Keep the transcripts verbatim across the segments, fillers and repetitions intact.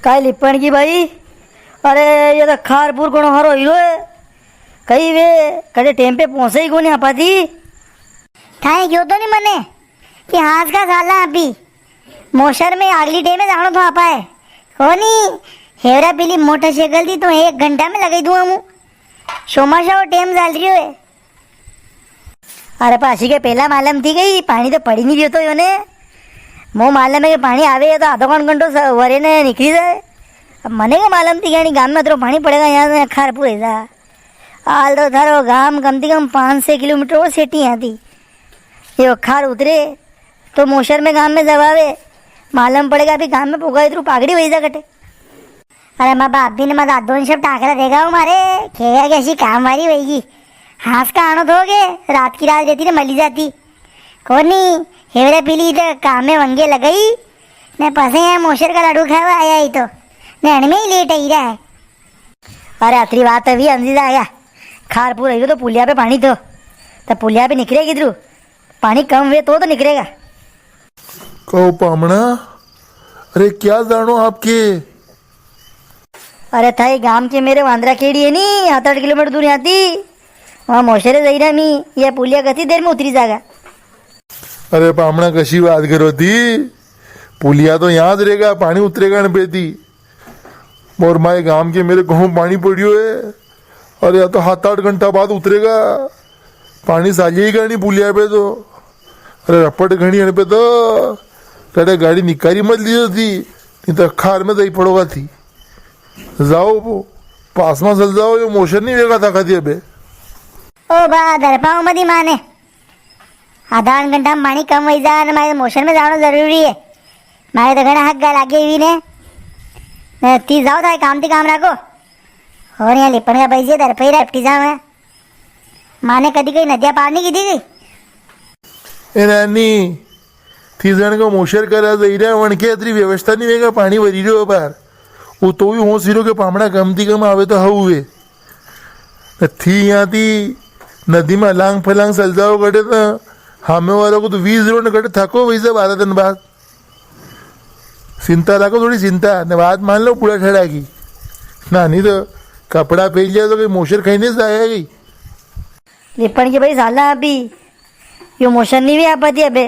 काई लिपण की भाई? अरे, ये तो खारपुर घणो हारो हीरो है। कई वे, कदे टेम पे पहुंचे ही कोनी आपाती। थाए क्यो तो नी मने कि हांस का साला अभी मोशर में आगली टेम में जाणो तो आपा है। कोनी, हेवरा पीली मोटरसाइकिल थी तो एक घंटा में लगाई दूं हूं। चौमासा वो टेम चाल रियो है। अरे पाछी के पेला मालूम थी गई, पाणी तो पड़ी नी रियो तो योने। मो मालूम है कि पाणी आवे तो आधो कौन घंटो स-, वरे ने निकली जाए। अब मने के मालूम थी कि यानी गाम में अतरो पाणी पड़ेगा, यां से खारपुर है जा। हाल तो थारो गाम कम थी कम पाँच छह किलोमीटर और सेटी यां थी। यो खार उतरे तो मोशर में गाम में जवावे, मालूम पड़ेगा अभी गाम में पुगा इतरू पागड़ी वही जा कटे। अरे माँ भाभी ने मत आदो सब टाकरा देगा वो मारे, खेगा कैसी काम वाली वही। हांस का आणो थो के, रात की रात रहती ने मली जाती। कोनी, हेवरे पीली तो काम में वंगे लगाई, ने पसे यां मोशर का लाडू खावा आया ही तो, ने अणमें ही लेट आई रहा है। अरे अतरी बात अभी अंजी जाएगा, खारपुर आई तो पुलिया पे पाणी थो, तो पुलिया पे निकले किधरू, पाणी कम हुए तो, तो निकलेगा। कहो पामणा, अरे क्या जाणो आपके? अरे थाई गाम के मेरे वांदरा केड़ी है नी, सात आठ किलोमीटर दूर यां थी। वां मोशरे जईरा मी, ये पुलिया कती देर में उतरी जागा? अरे पामणा कशी बात करो थी, पुलिया तो यां ज रेगा, पाणी उतरेगा न पे थी। और माए गाम के मेरे कहूं पाणी पड़ियो है। अरे या तो सात आठ घंटा बाद उतरेगा। पाणी सालिया ही नी पुलिया पे तो। अरे रपट घणी अण पे तो। कड़े गाड़ी निकारी मत लीजो थी, नी तो खार में जाई पड़ोगा थी। जाओ वो, पास में चल जाओ, यो मोशर नी वेगा था कदी अबे। ओ बा, दरपाओ मती माने। आधा घंटा में पाणी कम वही जा, ने मारे मोशर में जाणो जरूरी है। मारे तो घणा हक गा लागे भी ने। ने ती जाओ, थारे काम ती काम राखो। और यां लिपण का भाई जी दरपई रपटी जावे। माने कदी कोई नदिया पार नी की थी गई। ए नानी, थी जण को मोशर करा जई रहा, वण के अतरी व्यवस्था नी वेगा, पाणी भरी रहो बार। वो तो भी होश हीरो के पामणा कम थी कम आवे तो हऊ वे। थी यां थी नदी में अलांग फलांग चल जाओ कटे तो हामे वाला को तो वीस रोड कटे थको वैसे बारह दिन बाद। चिंता राखो थोड़ी चिंता, ने बात मान लो पूरा ठड़ा की। ना नी तो कपड़ा पहन लिया तो कोई मोशर खाई नी जाएगा कई। लिपण की भाई साला अभी यो मोशर नी भी आपाती अबे।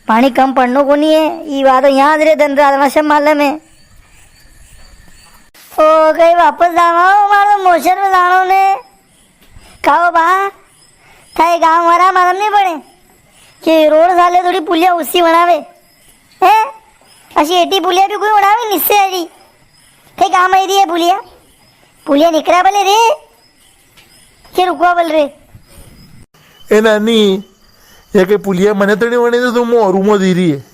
पाणी कम पड़नो कोनी है, ई बात तो यां रे दिन रात में सब मालूम है। ओ, कई वापस जावा हो, मारो मोशर में जाणो ने। काओ बा, थाए गांव वाला मालूम नी पड़े कि रोड साले थोड़ी पुलिया उसी बनावे, हैं? असी एटी पुलिया भी कोई बनावे निस्से अड़ी। कई काम आई री है पुलिया? पुलिया निकरा बले रे, के रुकवा बल रे? ए नानी, या के पुलिया मने तो नी बने तो तुम और उमो दी री है।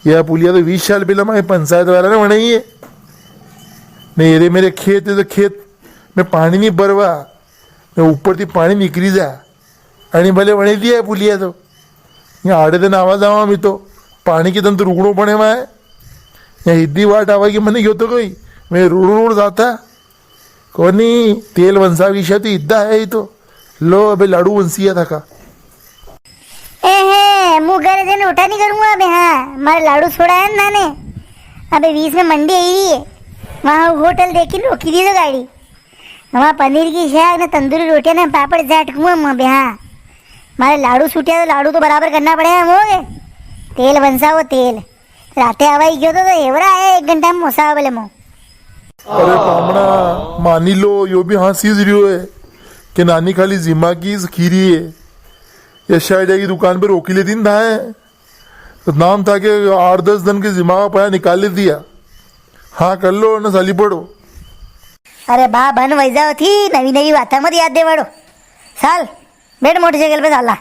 या पुलिया तो बीस साल पहले मारे पंचायत वाला ने बनाई है। ने ये रे मेरे खेत है तो खेत में पाणी नी भरवा, ने ऊपर थी पाणी निकली जा। अणी भले वणी दिया है पुलिया तो। यां आड़े दिन आवा जावा मी तो। पाणी के दन तो रुकणो पड़े माए। यां हिद्दी वाट आवा की मने क्यों तो कोई। मैं रोड रोड जाता। कोनी, तेल वंसा की शादी इद्दा है ही तो। लो, अबे लाडू वंसिया था का। ए हे, मु घर से उठा नी करूंगा अबे, हाँ। मारे लाडू छोड़ा है ना ने। अबे बीच में मंडी आई री है। वहाँ होटल देखी रोकी दी तो गाड़ी। वहाँ पनीर की शाक ने तंदूरी रोटियां ने पापड़ चाट कुआं मुँह पे, हाँ। मारे लाडू छूटिया तो लाडू तो बराबर करना पड़ेगा, वो के? तेल बनसा वो तेल। राते हवाई गयो तो, तो एवरा आया एक घंटा में मोसा बोले मो। अरे पामणा, मानी लो, यो भी हाँ सीज रियो है कि नानी खाली जिमा की खीरी है। या शायद की दुकान पे रोकी लेती ना है। तो नाम था कि आठ दस दिन के जिमा का पया निकाल दिया। हाँ कर लो ना, साली पड़ो। अरे बा, बन वही जाओ थी, नवी नवी बातें मत याद देवाड़ो। साल, बैठ मोटरसाइकिल पे साला।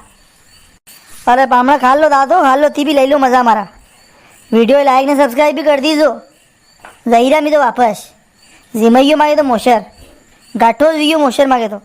अरे पामणा, खा लो दादो, खा लो, थी भी ले लो मजा मारा। वीडियो like ने subscribe भी कर दीजो। जहीरा मी तो वापस। जिमैयो मागे तो मोशर। गाठो वियो मोशर मागे तो।